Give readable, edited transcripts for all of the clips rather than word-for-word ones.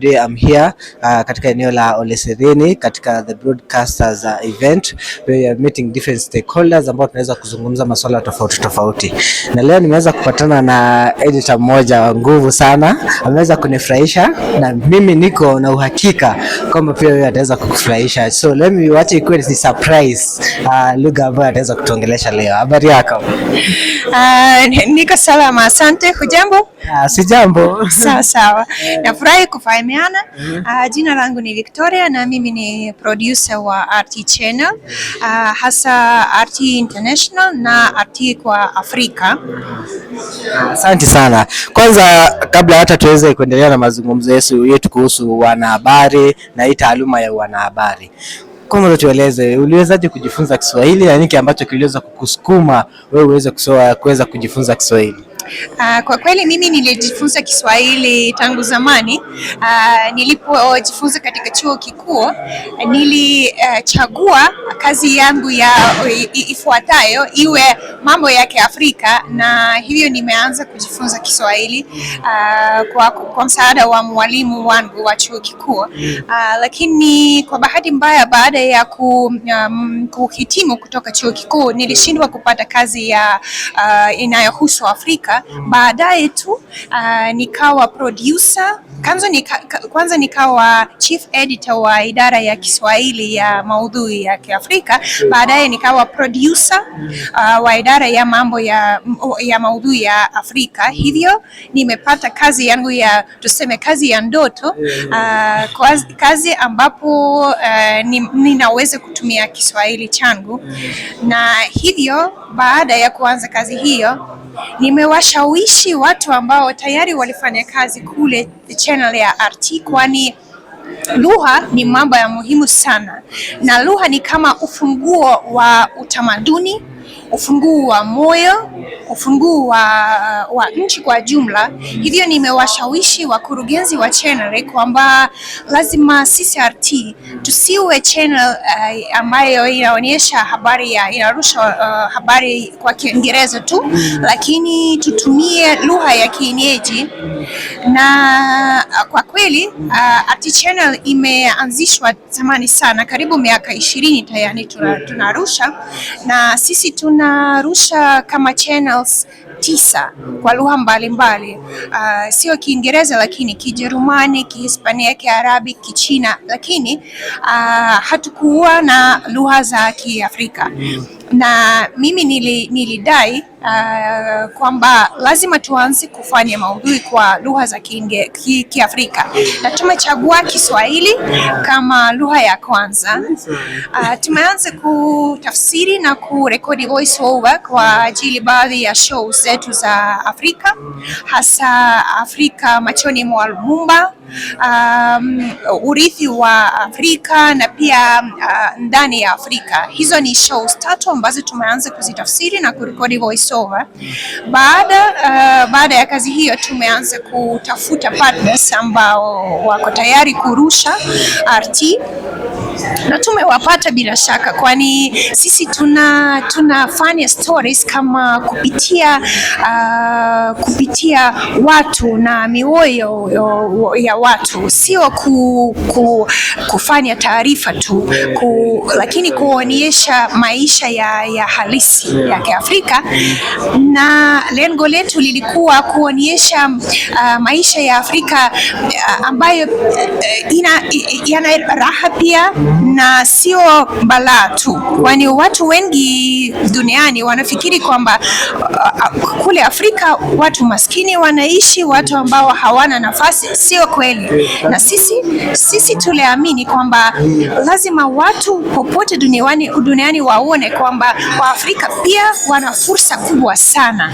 Today I'm here katika eneo la Olesereni katika the broadcasters event where we are meeting different stakeholders ambao tunaweza kuzungumza masuala tofauti tofauti, na leo nimeweza kupatana na editor mmoja wa nguvu sana, ameweza kunifurahisha na mimi niko na uhakika kwamba pia wewe ataweza kukufurahisha. So let me wache ikuwe ni surprise lugha ambayo ataweza kutuongelesha leo. Habari yako? Niko salama, asante. Hujambo? Sijambo. Sawa sawa, nafurahi kufahamiana. Jina langu ni Victoria na mimi ni producer wa RT Channel, hasa RT International na RT kwa Afrika. Asante sana. Kwanza kabla hata tuweze kuendelea na mazungumzo yetu kuhusu wanahabari na hii taaluma ya wanahabari, kwanza tueleze uliwezaje kujifunza Kiswahili na nini ambacho kiliweza kukusukuma wewe uweze kuweza kujifunza Kiswahili? Kwa kweli mimi nilijifunza Kiswahili tangu zamani. Nilipojifunza katika chuo kikuu nilichagua kazi yangu ya ifuatayo iwe mambo ya Kiafrika, na hivyo nimeanza kujifunza Kiswahili kwa msaada wa mwalimu wangu wa chuo kikuu. Lakini kwa bahati mbaya baada ya kuhitimu kutoka chuo kikuu nilishindwa kupata kazi ya inayohusu Afrika. Baadaye tu nikawa producer kwanza nikawa chief editor wa idara ya Kiswahili ya maudhui ya Kiafrika. Baadaye nikawa producer wa idara ya mambo ya maudhui ya Afrika. Hivyo nimepata kazi yangu ya, tuseme, kazi ya ndoto, kazi ambapo ninaweza kutumia Kiswahili changu, na hivyo baada ya kuanza kazi hiyo nimewashawishi watu ambao tayari walifanya kazi kule channel ya RT, kwani lugha ni mambo ya muhimu sana, na lugha ni kama ufunguo wa utamaduni, ufunguo wa moyo, ufunguo wa nchi kwa jumla. Hivyo nimewashawishi wakurugenzi wa channel kwamba lazima sisi RT tusiwe channel ambayo inaonyesha habari ya inarusha habari kwa Kiingereza tu, lakini tutumie lugha ya kienyeji. Na kwa kweli RT channel imeanzishwa zamani sana, karibu miaka 20 tayari tunarusha, na sisi tunarusha kama channels 9 kwa lugha mbalimbali, sio Kiingereza lakini Kijerumani, Kihispania, Kiarabi, Kichina, lakini hatukuwa na lugha za Kiafrika. Na mimi nilidai kwamba lazima tuanze kufanya maudhui kwa lugha za Kiafrika, na tumechagua Kiswahili kama lugha ya kwanza. Tumeanza kutafsiri na kurekodi voice over kwa ajili baadhi ya shows zetu za Afrika, hasa Afrika Machoni mwa Lumumba, Urithi wa Afrika na pia Ndani ya Afrika. Hizo ni shows tatu ambazo tumeanza kuzitafsiri na kurekodi voice over. Baada ya kazi hiyo tumeanza kutafuta partners ambao wako tayari kurusha RT na tumewapata bila shaka, kwani sisi tunafanya stories kama kupitia watu na mioyo ya watu, sio kufanya taarifa tu lakini kuonyesha maisha ya halisi ya Kiafrika, na lengo letu lilikuwa kuonyesha maisha ya Afrika ambayo yana raha pia na sio balaa tu, kwani watu wengi duniani wanafikiri kwamba kule Afrika watu maskini wanaishi, watu ambao hawana nafasi. Sio kweli, na sisi tuliamini kwamba lazima watu popote duniani waone kwamba Waafrika pia wana fursa kubwa sana,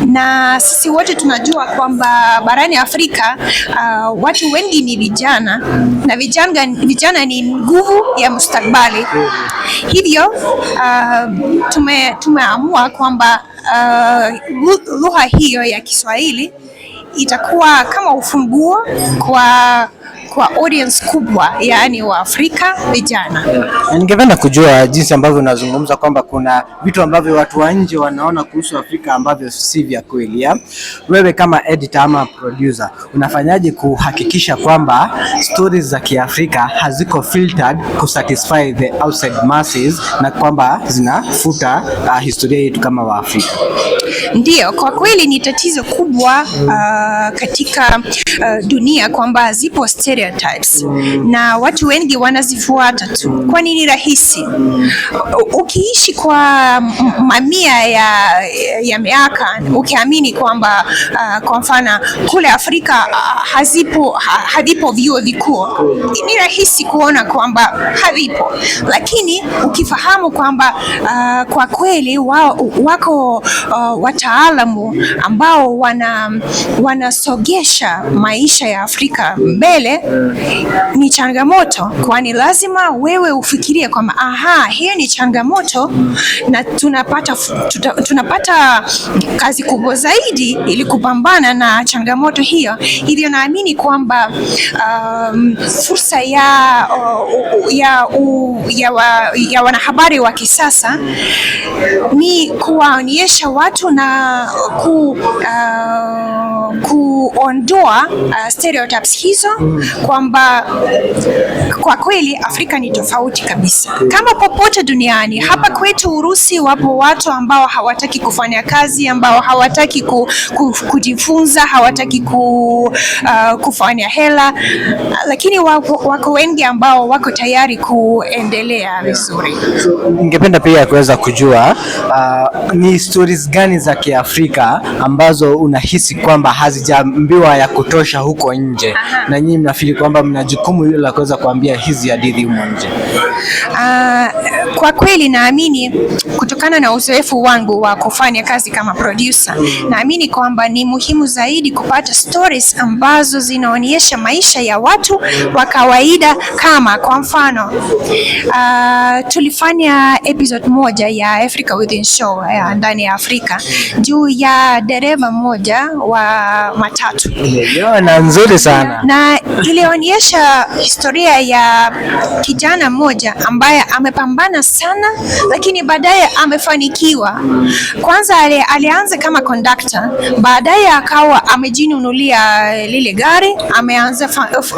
na sisi wote tunajua kwamba barani Afrika watu wengi ni vijana na vijana ni nguvu ya mustakabali. Hivyo tumeamua kwamba lugha hiyo ya Kiswahili itakuwa kama ufunguo kwa kwa audience kubwa, yaani wa Afrika vijana. Na ningependa kujua jinsi ambavyo unazungumza kwamba kuna vitu ambavyo watu wa nje wanaona kuhusu Afrika ambavyo si vya kweli ya? Wewe kama editor ama producer unafanyaje kuhakikisha kwamba stories za Kiafrika haziko filtered kusatisfy the outside masses na kwamba zinafuta historia yetu kama Waafrika? Ndiyo, kwa kweli ni tatizo kubwa katika dunia kwamba zipo stereotypes na watu wengi wanazifuata tu, kwani ni rahisi. Ukiishi kwa mamia ya miaka ukiamini kwamba kwa mfano kule Afrika havipo vyuo vikuu, ni rahisi kuona kwamba havipo, lakini ukifahamu kwamba kwa kweli wako wataalamu ambao wanasongesha maisha ya Afrika mbele, ni changamoto, kwani lazima wewe ufikirie kwamba aha, hiyo ni changamoto na tunapata kazi kubwa zaidi ili kupambana na changamoto hiyo. Hivyo naamini kwamba fursa ya wanahabari wa kisasa ni kuwaonyesha watu na kuondoa stereotypes hizo kwamba kwa kweli Afrika ni tofauti kabisa, kama popote duniani. Hapa kwetu Urusi wapo watu ambao hawataki kufanya kazi, ambao hawataki kujifunza, hawataki kufanya hela, lakini wako wengi ambao wako tayari kuendelea vizuri. So, ningependa pia kuweza kujua ni stories gani za Kiafrika ambazo unahisi kwamba hazijaambiwa ya kutosha huko nje na nyinyi mnafeel kwamba mna jukumu hilo la kuweza kuambia hizi hadithi humo nje? Kwa kweli naamini kutokana na uzoefu wangu wa kufanya kazi kama producer, naamini kwamba ni muhimu zaidi kupata stories ambazo zinaonyesha maisha ya watu wa kawaida. Kama kwa mfano tulifanya episode moja ya Africa Within Show ya ndani ya Afrika juu ya dereva mmoja wa matatu Nimeiona, nzuri sana. Na ilionyesha historia ya kijana mmoja ambaye amepambana sana, lakini baadaye amefanikiwa. Kwanza alianza kama conductor, baadaye akawa amejinunulia lile gari,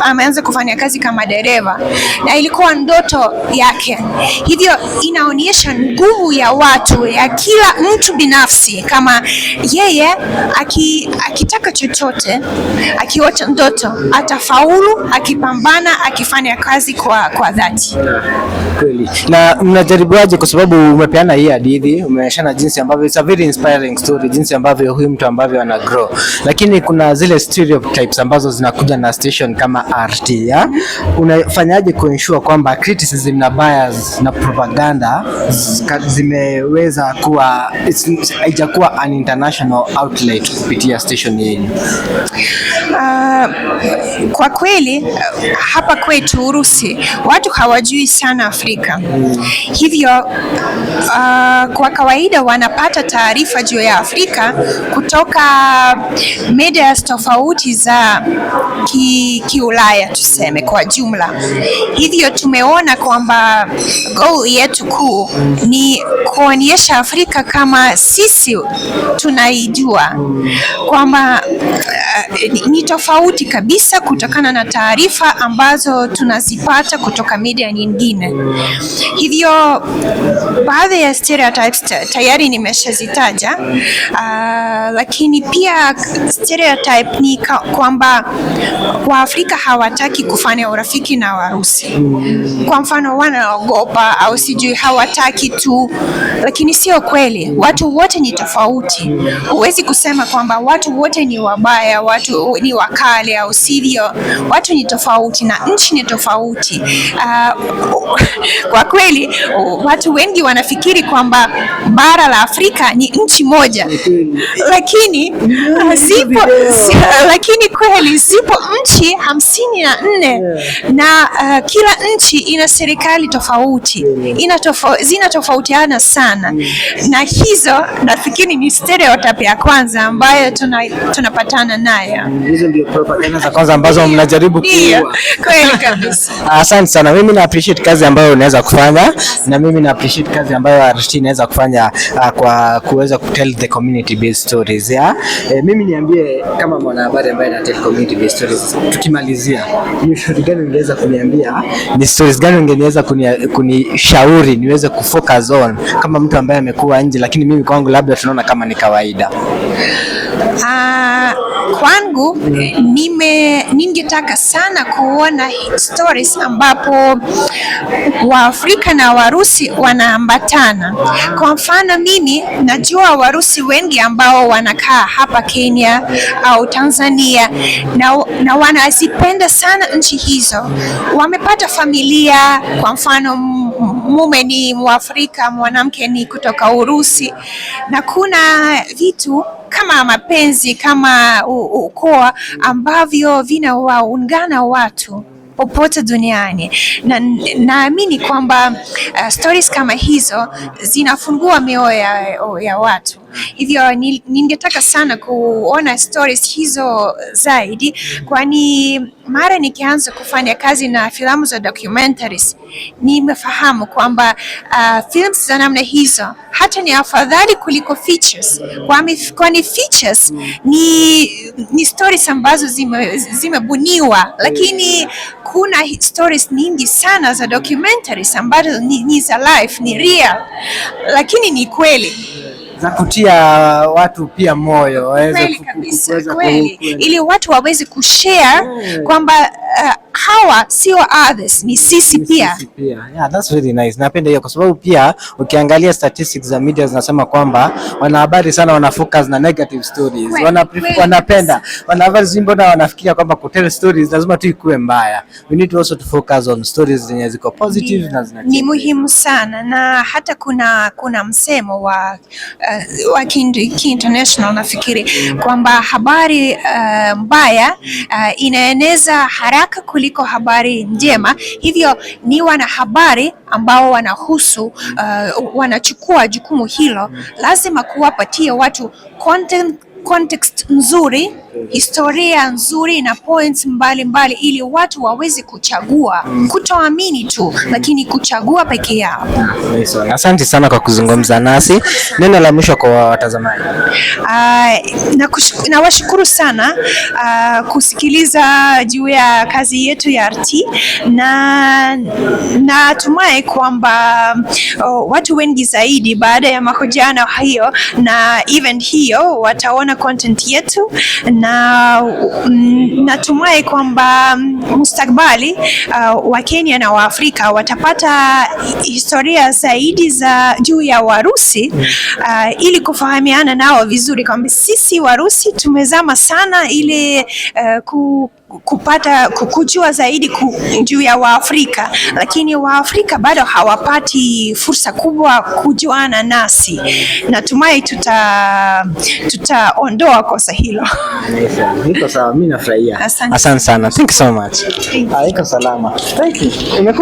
ameanza kufanya kazi kama dereva, na ilikuwa ndoto yake. Hivyo inaonyesha nguvu ya watu, ya kila mtu binafsi, kama yeye akitaka chochote, akiota ndoto atafaulu, akipambana, akifanya kazi kwa dhati. Kweli. Na mnajaribuaje, kwa sababu umepeana hii hadithi, umeonyeshana jinsi ambavyo it's a very inspiring story, jinsi ambavyo huyu mtu ambavyo ana grow, lakini kuna zile stereotypes ambazo zinakuja na station kama RT ya? Unafanyaje kuensure kwamba criticism na bias na propaganda zimeweza kuwa haijakuwa an international outlet kupitia station yenu? Kwa kweli hapa kwetu Urusi watu hawajui sana Afrika. Hivyo kwa kawaida wanapata taarifa juu ya Afrika kutoka medias tofauti za Kiulaya tuseme kwa jumla. Hivyo tumeona kwamba goal yetu kuu ni kuonyesha Afrika kama sisi tunaijua kwamba ni tofauti kabisa kutokana na taarifa ambazo tunazipata kutoka media nyingine. Hivyo baadhi ya stereotypes tayari nimeshazitaja, lakini pia stereotype ni kwamba Waafrika hawataki kufanya urafiki na Warusi. Kwa mfano wanaogopa au sijui hawataki tu, lakini sio kweli. Watu wote ni tofauti. Huwezi kusema kwamba watu wote ni wabaya, watu ni wakali au sivyo. Watu ni tofauti na nchi ni tofauti. Kwa kweli watu wengi wanafikiri kwamba bara la Afrika ni nchi moja, lakini zipo, lakini kweli zipo nchi 54 na kila nchi ina serikali tofauti, zinatofautiana sana, na hizo nafikiri ni stereotype ya kwanza ambayo tunapaswa wanapatana nayo. Hizo ndio propaganda za kwanza ambazo mnajaribu Ndio, kuua. kweli kabisa. Asante sana. Mimi na appreciate kazi ambayo unaweza kufanya na mimi na appreciate kazi ambayo RT inaweza kufanya kwa kuweza kutell the community based stories, yeah? Mimi niambie kama mwanahabari ambaye ana tell community based stories, tukimalizia, ni ushauri gani ungeweza kuniambia, ni stories gani ungeweza kunishauri niweze kufocus on kama mtu ambaye amekuwa nje, lakini mimi kwangu labda tunaona kama ni kawaida? Kwangu ningetaka sana kuona stories ambapo Waafrika na Warusi wanaambatana. Kwa mfano, mimi najua Warusi wengi ambao wanakaa hapa Kenya au Tanzania na wanazipenda sana nchi hizo. Wamepata familia, kwa mfano mume ni Mwafrika, mwanamke ni kutoka Urusi, na kuna vitu kama mapenzi, kama ukoo ambavyo vinawaungana watu popote duniani, na naamini kwamba stories kama hizo zinafungua mioyo ya watu. Hivyo ningetaka sana kuona stories hizo zaidi, kwani mara nikianza kufanya kazi na filamu za documentaries nimefahamu kwamba films za namna hizo hata ni afadhali kuliko features, kwani features ni stories ambazo zimebuniwa, lakini kuna stories nyingi sana za documentaries ambazo ni za life, ni real, lakini ni kweli za kutia watu pia moyo waweze kweli kabisa, kuweza kweli, ili watu waweze kushare kwamba hawa sio others, ni sisi pia. Sisi pia. Yeah, that's very nice. Napenda hiyo kwa sababu pia ukiangalia statistics za media zinasema kwamba wanahabari sana wana focus na negative stories. Wanapenda. Wanahabari si mbona wanafikiria kwamba kutell stories lazima tu ikuwe mbaya. We need also to focus on stories zenye ziko positive na zina Ni muhimu sana, na hata kuna msemo wa ki international nafikiri kwamba habari mbaya inaeneza haraka kuliko habari njema. Hivyo ni wanahabari ambao wanahusu wanachukua jukumu hilo, lazima kuwapatia watu context nzuri, historia nzuri na points mbalimbali ili watu waweze kuchagua, kutoamini tu, lakini kuchagua peke yao. Nice one. Asante sana kwa kuzungumza nasi. Neno la mwisho kwa watazamaji. Nawashukuru sana kusikiliza juu ya kazi yetu ya RT, na natumai kwamba watu wengi zaidi baada ya mahojiano hiyo na event hiyo wataona content yetu, na natumai kwamba mustakabali wa Kenya na Waafrika watapata historia zaidi za juu ya Warusi ili kufahamiana nao vizuri kwamba sisi Warusi tumezama sana ili kupata kujua zaidi juu ya Waafrika, lakini Waafrika bado hawapati fursa kubwa kujuana nasi. Natumai tutaondoa kosa hilo. Niko sawa, mimi nafurahia. Asante. Asante sana. Thank you so much. Thank you. Iko salama. Thank you. Imekuwa